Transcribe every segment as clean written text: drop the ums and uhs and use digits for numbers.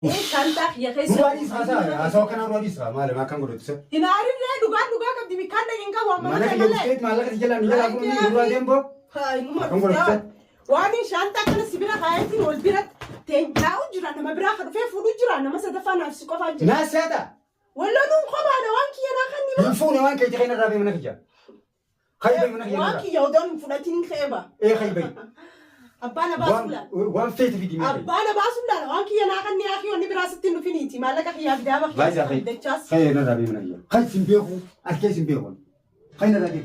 Shantaa kiyya keessa. Duraa dhiis haasaa haasawa kanaa duraa dhiis maali maa akkan godhatu isa. Hin aarinree, dhugaan dhugaa qabdi, bikkaan dhaqin hin qabu amma. Mana kiyya dhufteet maallaqa si jalaa nu jalaa fuudhanii duraa deemboo. Akkam godhatu isa. Waan shantaa kana si bira kaayatiin wal bira teenyaa'u jira, nama biraa ka dhufee fuudhu jira, nama sadaffaa naaf si qofaa jira. Naa seeta. Walloluun kophaadha, waan kiyya naa kan Hin fuune waan keeti kan irraa bee mana kiyya. Kayi bayi mana kiyya Waan irraa. kiyya odoon hin fudhatiin ka'eeba. Ee kayi bayi. Abbaa na baasuu laala. Waan feeti fidi mee kayi. Abbaa na baasuu laala, waan kiyya naa kan ni wanni biraa sitti hin dhufiniiti, maallaqa kiyyaaf daaba Baay'isaa kiyya kayi. dachaas. Kayi narraa bee mana kiyya. Kayi sin beeku arkee sin beeku. Kayi narraa bee.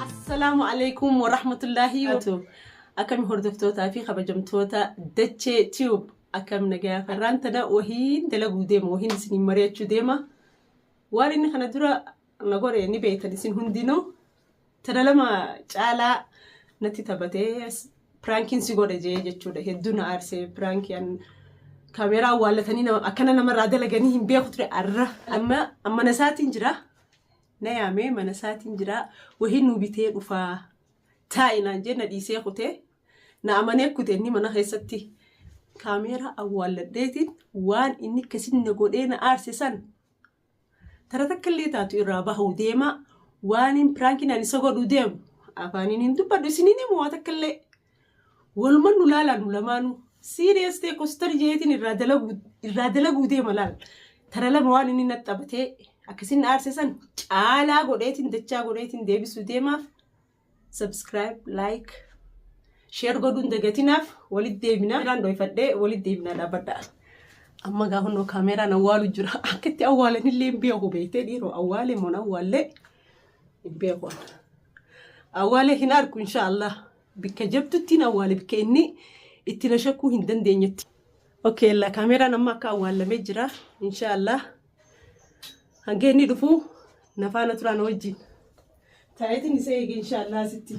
Assalaamu alaikum warahmatullaahi wabarakatuh. Akkami hordoftootaa fi kabajamtoota Dachee Tube, akkam nagayaa? Farraan tana wahiin dalaguu deema, wahiin isiniin mari'achuu deema. Waan inni kana dura na godhe ni beektan isin hundinuu. Tana lama caalaa natti taphatee prankiin si godhe jee jechuudha. Hedduu na aarsee prankiin kaameeraa awwaallatanii akkana namarraa dalaganii hin beeku ture arra. Amma mana isaatiin jira. Na yaamee mana isaatiin jira. Wahii nu bitee dhufaa. Taa'i naan jee na dhiisee kutee. Na amanee kute inni mana keessatti. Kaameeraa awwaalladheetiin waan inni akkasin na godhee na aarse san tara takka illee taatu irraa bahuu deema. Waan hin prankiin ani isa godhuu deemu afaaniin hin dubbadhu, isiniin himu waa takka illee. Waluman nu laalaa nu lamaanuu. Serious ta'e kostar jeetiin irraa dalaguu deema laal. Tara lama waan inni natti taphatee akkasin na aarse san caalaa godheetiin dachaa godheetiin deebisuu deemaaf subscribe, like, share godhuun dagatinaaf walitti deebinaa. Irraan dhoyfadhee walitti deebinaa dhaabbadha. Amma gaa hundoo kaameeraan awwaalu jira. Akka itti awwaalanillee hin beeku beektee dhiiroo, awwaale moo awwaallee hin beeku. Awwaalee hin argu inshaallah. Bikka jabdutti hin awwaale, bikka inni itti na shakkuu hin dandeenyetti. Okay, la kaameeraan amma akka awwaalamee jira inshaallah. Hanga inni dhufu na faana turaan wajjin. Taayitiin isa eege inshaallah asitti.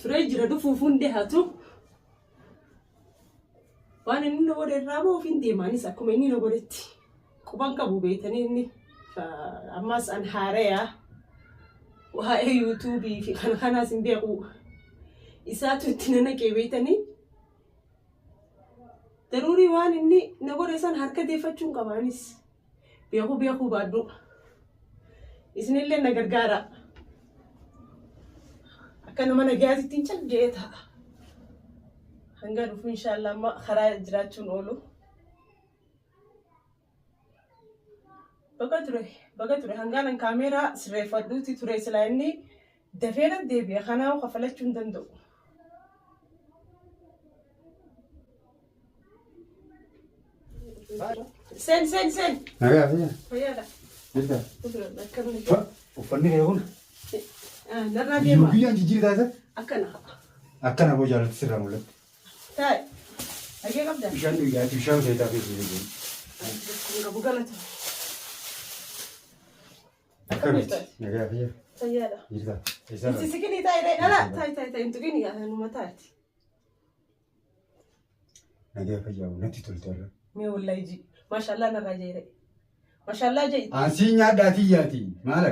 Turee jira, dhufuuf hundee haatu. Waan inni na godhe irraa bahuuf hin deemaanis akkuma inni na godhetti. Quban qabu beektanii inni ammas an haareyaa. Waa'ee YouTubeii fi kan kanaas hin beeku. Isaatu itti na naqee beektanii. Daruurii waan inni na godhe san harka deeffachuun qaba anis. Beekuu beekuu baadhu. Isinillee na gargaara. Akka nama nagayaatitti hin cal ta'a. Hanga dhufu inshaallah amma karaa jiraachuun oolu. Baga ture, baga ture, hangaan kaameeraa sirreeffadhuuti ture, silaa inni dafee na deebi'e, kanaaf kafalachuu hin danda'u. Seen, seen, seen. Nagaa fayyaa. Fayyaadha. Jirta. Akkam nagaa. Uffanni kee kun Narraa deema. guyyaan jijjiirtaa isa. Akkana. Akkana boo jaalatti sirraa mul'atti. Taa'i. Dhagee qabdaa? Bishaan dhugaatii bishaan feetaa fi jiru. Kun qabu galata. Akkamitti? Nagaa fayyaa. Fayyaadha. Jirta. Eessaa Itti siqinii taa'i dhala. Taa'i, taa'i, taa'i, hin tuqini numa taati. Nagaa fayyaa, natti tolte irra. Mee wallahi ji. Maashaallah narraa jeere. Maashaallah je'i. Ansii nyaadhaatii yaati. Maala?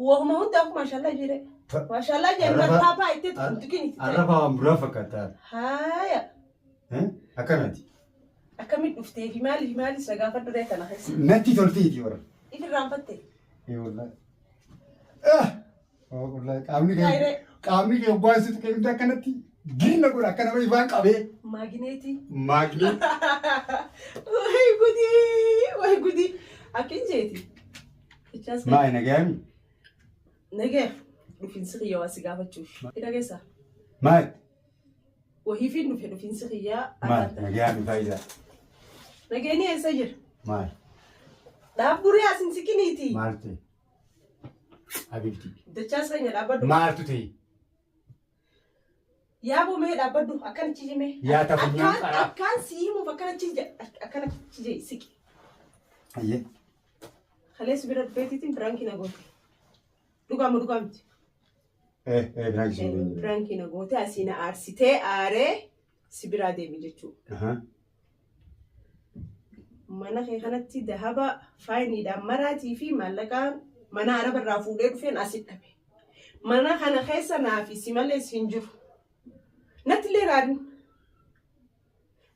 Wahuma hundaaf maashaallah jeere. Maashaallah jeere. Paapaa itti hin tuqini. Arrafa waan biraa fakkaata. Haaya. Akkanaati. Akkamitti dhuftee fi maaliif maaliif na gaafadhu ree tana keessa? Natti tolteeti warra. If irraanfatte. Ee wallahi. Ah! Wallahi qaamni kee waan sitti kee hundi akkanatti girna godha, akka nama ifaan qabee. Maagineetii. Maagneet. Way gudii! Way gudii! Akkin jeeti. Jechaas Maali, nagayaami? Nagee, dhufiinsi kiyya waa si gaafachuuf. Hidha keessa. Maali? Wahiifiin dhufe dhufiinsi kiyyaa. Maali, nagayaami faayidaa? Nageenyi eessa jira? Maali? Dhaabburee as hin siqiniiti. Maal ta'e? Habibti. Dachaas keenya dhaabbadhu. Maaltu ta'e? Yaaboo mee dhaabbadhu, akkana hime. Yaa ta funyaan qaraa. Akkaan si himuuf akkana je siqi. Ayyee. Kaleessu bira dhufeetiitiin prankii na goote. Dhugaama dhugaa miti? Eh eh biraan isin godhin. Prankii na goote, asii na aarsitee aaree si biraa deemi jechuudha. Mana kee kanatti dahaba faayiniidhaan maraatii fi maallaqaan mana araba irraa fuudhee dhufeen asit dhabe. Mana kana keessa naa fi si malees hin jiru. Natti illee raadin.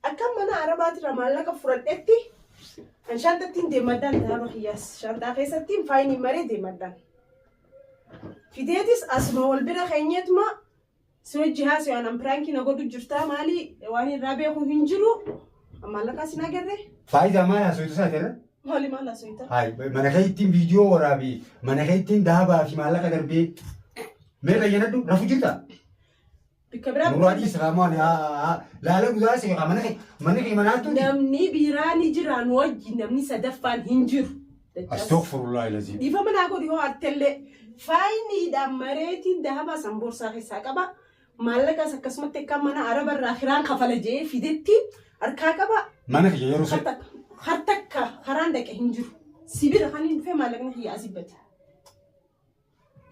Akka mana arabaatirra maallaqa fudhadhetti an shaantattiin deemadhaan dahaba kiyyaas shaantaa keessatti faayinii maree deemadhaan. Fideetis asuma wal bira keenyeetuma si wajji haasa'u anaan piraankii na godhu jirtaa maali waan irraa beeku hin jiru maallaqaa sin agarre. Faayidaa maal haasawaitu isaati irra? Maali maal haasawita? Hayi mana kee ittiin viidiyoo waraabee mana kee ittiin dahabaa fi maallaqa darbee mee bayyanadhu rafu jirta? Bikka biraa Nurraa dhiisa kaa maali laala guddaa si kaa mana kee manaattu. Namni biraa ni jira nu wajjin namni sadaffaan hin jiru. Astaghfirullah ilaziim. Dhiifama naa godhi hoo artellee faayiniidhaan mareetiin dahabaa san boorsaa keessaa qaba. Maallaqas akkasumatti akka mana araba irraa kiraan kafala jedhee fidetti harkaa qaba. Mana kiyya yeroo Har takka har takka karaan dhaqe hin jiru. Sibira kan hin dhufe maallaqni kiyya asii bade.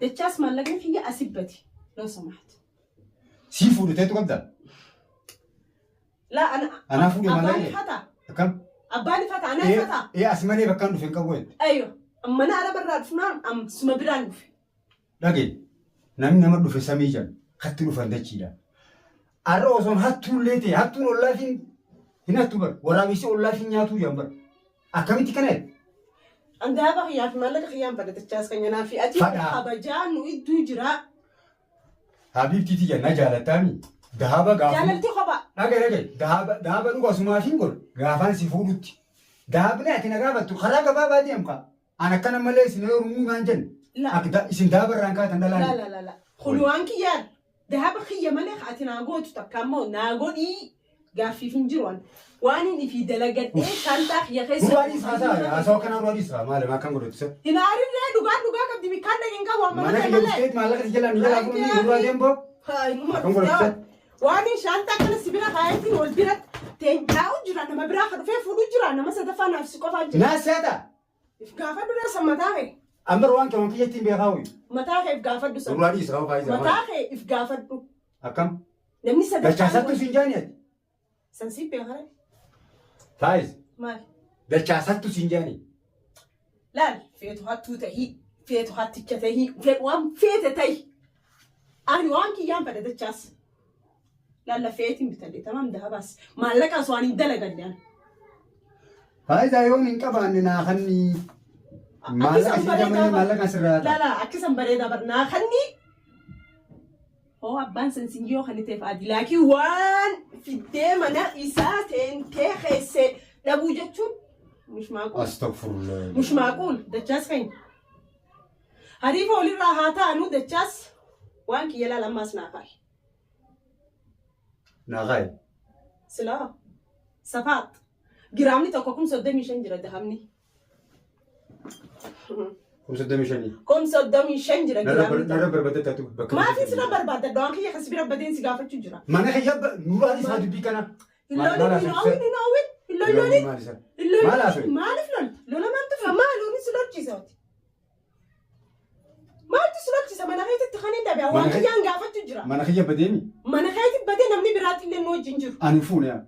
Dachaas maallaqni kiyya asii bade. Loo samaat. Sii fuudhateetu qabda. Laa ana Anaa fuudhe abbaan maallaqni. ifata. Akkam? Abbaan ifata anaa ifata. Ee as malee bakka hin dhufe hin qabu jette. Ayyo mana araba irraa dhufnaan am suma biraan dhufe. Dhagaye namni nama dhufe samii jala hatti dhufan dachiidha. Arra osoon hattuullee ta'e hattuun ollaaf hin hattu bar waraabessi ollaaf hin nyaatuu jedhan bar. Akkamitti kana jedhe? An daaba kiyyaa fi maallaqa kiyyaan fadha dachaas kan nyanaa fi ati Fadhaa. kabajaa nu idduu jiraa. Habiibtii tiyya na jaalattaami dahaba gaafuu. Jaalalti kophaa. Dhagaye dhagaye dahaba dahaba dhuga sumaaf hin godhu gaafaan si fuudhutti. Dahabni ati na gaafattu karaa gabaabaa deemka. An akkana malee isin heerumuu naan jenne. La. Akka isin dahaba irraan kaatan La dhalaan. la la la. Kun waan kiyyaan dahaba kiyya malee ka ati naa gootu takka ammoo naa godhii gaaffiif hin jiru an. Waan inni fi dalagadhee shaantaa kiyya keessa. Duraanis haasaa haasawa kanaa duraanis maali akkan godhatu isa. Hin aarirree dhugaan dhugaa qabdi bikkaan dhaqeen qabu amma Mana malee kiyya malee. dhufteet maallaqa si jalaan jalaa fuudhanii duraa deemboo. Akkam godhatu isa. Waan inni shaantaa kana sibira kaayatiin wal bira taa'u jira nama biraa ka dhufee fuudhu jira nama sadaffaa naaf si qofaa jira. Naa seeta. If gaafadhu dha san mataa kee. Ambar waan kee waan kiyyatti hin beekaa hoyi. Mataa kee if gaafadhu san. Duraa dhiisa haa faayidaa. Mataa kee if gaafadhu. Akkam? Namni sadaffaan. Dachaasattu siin jaani ati. San siif beekaa. Faayiz. Maal? Dachaasattu siin jaani. Laal feetu hattuu tahii feetu hatticha tahii fedhu waan feete tahi. Ani waan kiyyaan fedha dachaas. Laalla feetiin bitadhe tamam dahabaas maallaqaas waan hin dalaganne ani. Faayidaa yoon hin qabaanne naa kanni. Maallaqa si jamanii maallaqa sirraa ta'a. Lala akkisan bareedaa bar naa kanni. Hoo abbaan san sin yoo kan ta'eef adi laakiin waan fiddee mana isaa seentee keessee dhabuu jechuun mushmaaquul. Astagfirullah. Mushmaaquul dachaas keenya. Hariifa walirraa haa ta'anu dachaas waan kiyya laala ammaas naa kaa'i. Naa kaa'i. Silaa safaat giraamni tokko 35,000 jira dahabni. 35,000. 35,000 jira giraamni Narra tokko. barbaadde bakka. Maafin sirra barbaadda waan kiyya kas bira badeen si gaafachuu jira. Mana kiyya nuraan isaa dubbii kana. Hin lolin hin oowwin hin oowwin hin lolin Maal isa? hin Maal lolin haasa'e? maaliif lolta lola maaltu fa maal ooni si lolchiisa ati. Maaltu si lolchisa mana keetitti kan hin dhabe waan kiyyaan gaafachuu jira. Mana kiyya badeemi. Mana keetti badee namni biraatti illee nu wajjin jiru. Ani fuune yaa.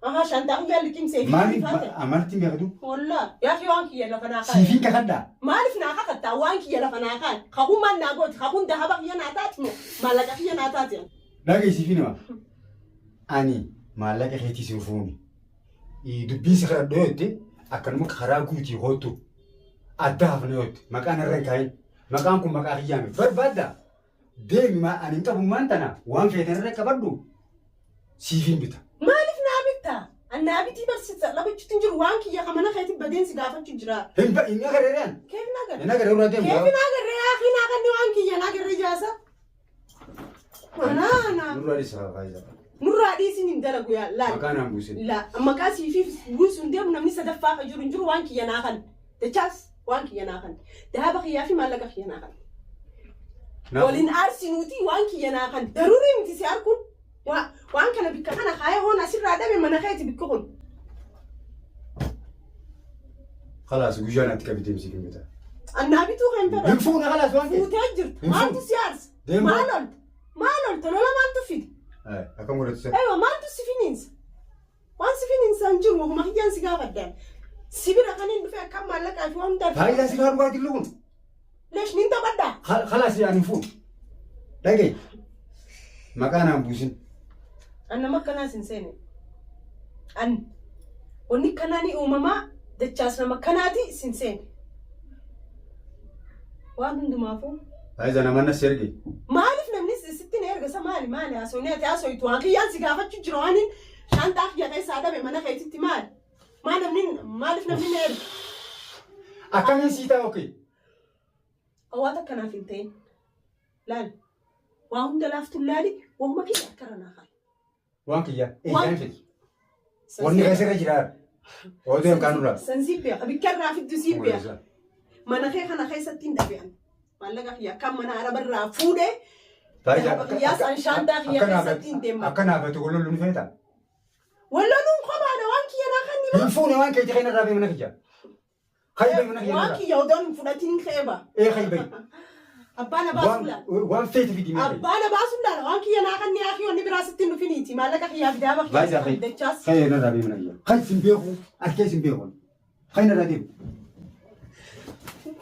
Ahaa shantaa kiyyaa liqimsee fi Maaliif faate. amartiin beekatu? Wallaa yaa fi waan kiyya lafa naa kaa'e. Siifiin kakadhaa. Maaliif naa kakattaa waan kiyya lafa naa kaa'e? Kakuu maal naa gooti? Kakuun dahaba kiyya naa taati moo maallaqa kiyya naa taati? Dhaga'i siifiin hima. Ani maallaqa keetii sin fuune. Dubbiin si kadhadhu yoo jette akkanuma karaa guutii hoottu. Adda hafna yoo jette maqaan irra hin kaa'in. Maqaan kun maqaa kiyyaa miti. Barbaadda. Deemi maa ani hin qabummaan tana waan feetan irra qabadhu siifiin bita. Maaliif naa bittaa? An naa bitii barsiisa dhabachuutti hin jiru waan kiyya ka mana keetti badeen si gaafachuu jira. Hin ba hin agarree an. Keef naa Hin garree? agarree irraa deemu. Keef naa garree yaa fi naa kanni waan kiyya naa garree jaasa. Anaa naa. Nurraa dhiisa faayidaa. Nurraa dhiisiin hin dalagu yaa laal. Maqaa naan buusin. La maqaa siifiif buusuun deemu namni sadaffaa ka jiru hin jiru waan kiyya naa kan. Dachaas waan kiyya naa kan. Dahaba kiyyaa fi maallaqa kiyya naa kan. Waliin aarsinuuti waan kiyya naa kan. Daruurii miti si arkuun. Waan kana bikka kana kaayee hoon asirraa dhabe mana keeti bikki kun. Khalaas guyyaa natti qabi deemsi hin bita. Annaa bituu kan fedhan. Hin fuune khalaas waan ta'eef. Fuutee jirta. Hin Maaltu fuune. si aarsa? Deemu. Maal olta? Maal olta? Lola maaltu fide? Akkam godhatu isa? Eewa maaltu si finiinsa? Waan Waan si finiinsaan jiru wahuma kiyyaan si gaafadhaan. Si bira kan hin dhufe akkam maallaqaa fi waan hundaaf. Faayidaa si kaa dhugaatii lukuun. Leesh nin taphadhaa. Khalaas ani hin fuudhu. Dhaga'i. Maqaa naan buusin. An nama akkanaas hin seene. An wanni akkanaa ni uumamaa dachaas nama akkanaati sin seene. Waan hundumaafuu. Faayidaa nama nas erge. Maaliif namni sitti na erga isa maali maali haasofni ati haasoytu waan kiyyaan si gaafachuu jira waan hin shaanxaa kiyya keessaa dhabe mana keetitti maali? Maa namni maaliif namni na erga? Akkamiin sii ta'a okee? Hawaata akkanaaf hin ta'in. Laali. Waa hunda laaftuun laali waanuma kiyya harkarra naa kaa'i. Waan kiyya Waan eeyyaan fedhi. Wanni keessa irra jira. Oduu hin kaanurraa. San sii beeka. Bikka irraa fiddu sii beeka. Mana kee kana keessatti hin dhabe ani. Maallaqa kiyya akka mana arabarraa fuudhee kiyyaa san shaantaa kiyya keessatti hin deemma. Akka naafatu golollu ni feeta. Walloluun kophaadha waan kiyya naa kan Hin fuune waan keetii kan irraa mana kiyya. Kayyi mana kiyya Waan irraa. kiyya odoon hin fudhatin ka'eeba. Ee kayyi bayi. Abbaa na baasuu laala. Waan feeti fidi mee. Abbaa na baasuu laala. Waan kiyya naa kan ni wanni biraa sitti hin dhufiniiti. Maallaqa kiyyaaf daaba Baay'ee kiyya dachaas. Kayyi narraa bee mana kiyya. Kayyi sin beeku arkee sin beeku. Kayyi narraa deemu.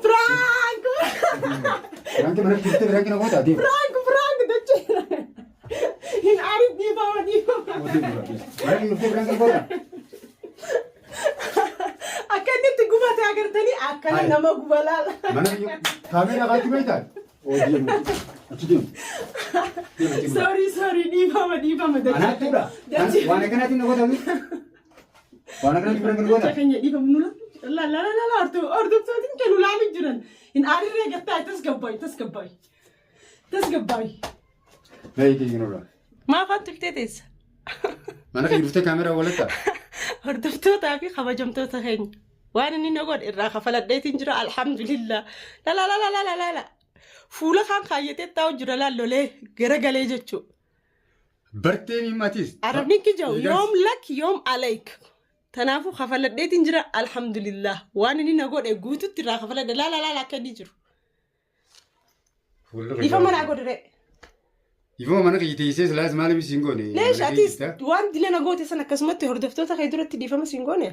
Prank! Biraanki mana kiyya biraanki na goota deemu. Prank! Prank! Dachee. Hin aarin dhiifama dhiifama. Mana kiyya biraanki na goota. Akka inni itti gubate agartanii akkana Hai. nama guba laala. Mana kiyya kaameeraa kaatti beektaa? Oo deemu. Achi deemu. Deemu achi deemu. Sorry sorry dhiifama dhiifama dachee. Anaattuudha. Dachee. Waan akkanaatiin na goota. Waan akkanaatiin biraanki na goota. Dachee keenya dhiifamu nula. La la la la hordoftootiin kennu laalu jiran. Hin aarirree gattaa tasgabbaay tasgabbaay. Tasgabbaay. Baay'ee kiyya nurraa. Maaf afaan tuftee teessa? Mana kiyya dhuftee kaameeraa walatta. Hordoftootaa fi kabajamtoota keenya. Waan inni na godhe irraa kafaladheetiin jira alhamdulillah. La la la la la la la. Fuula kaan kaayyatee taa'u jira laallolee garagalee jechuudha. Barteen himatis. Arabni kija'u yoom lak yoom alayk. Kanaafuu kafaladheetiin jira alhamdulillah. Waan inni na godhe guututti irraa kafaladhe laala laala akka inni jiru. Dhiifama naa godhe ree. Ifuma mana kiyya teessee silaas maaliif siin goone? Leesh atis waan dila na goote san akkasumatti hordoftoota kee duratti dhiifama siin goone.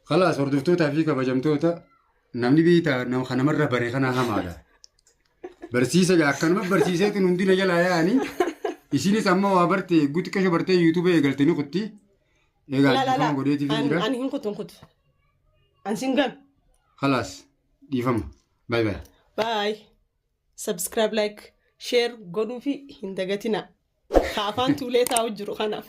Khalaas hordoftootaa fi kabajamtoota namni beektaa nama kanamarra bare kana hamaadha. Barsiisa gaa akkanuma barsiiseetiin hundi na jalaa yaa'anii isinis amma waa barte guutu qesho bartee yuutuuba eegaltanii kutti. Egaa La la la. dhiifama godheetiif jira. Ani hin kutu hin kutu. An siin ganu. Khalaas dhiifama. Baay baay. Bye. Subscribe, like, share godhuu fi hin dagatina. Ka afaan tuulee taa'u jiru kanaaf.